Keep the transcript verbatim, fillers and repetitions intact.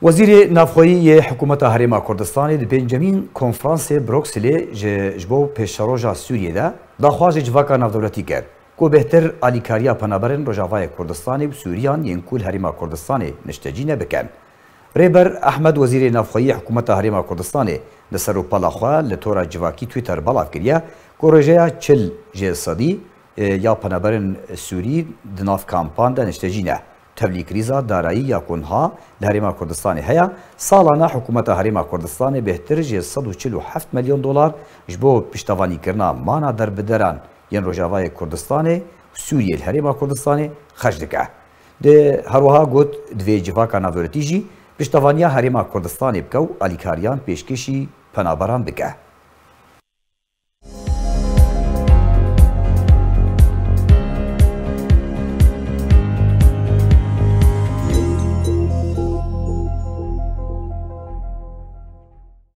Wezîrê Navxweyî yê Hikûmeta Herêma Kurdistanê di pêncemîn Konferansê Brukselê ji, ji bo pêşeroja Sûriyê de daxwaz ji civaka navdewletî kir ku bêhtir alîkariya penaberên Rojavayê Kurdistanê û Sûriyan yên ku li Herêma Kurdistanê niştecî ne bikin. Rêber Ehmed, Wezîrê Navxweyî Hikûmeta Herêma Kurdistanê, li ser û pala xwe li tora civakî Twitter belav kiriye ku rêjeya çil ji sedî, e, ya penaberên Sûrî di nav kampan de niştecî ne. Tevlî krîza darayî ya ku niha li Herêma Kurdistanê heye, salane Hikûmeta Herêma Kurdistanê bêhtir ji sed û çil û heft milyon dolar ji bo piştevanîkirina mana derbideran yên Rojavayê Kurdistanê û Sûriyê li Herêma Kurdistanê xerc dike. Di herwiha got, divê civaka navdewletî jî piştevaniya Herêma Kurdistanê bike û alîkariyan pêşkêşî penaberan bike.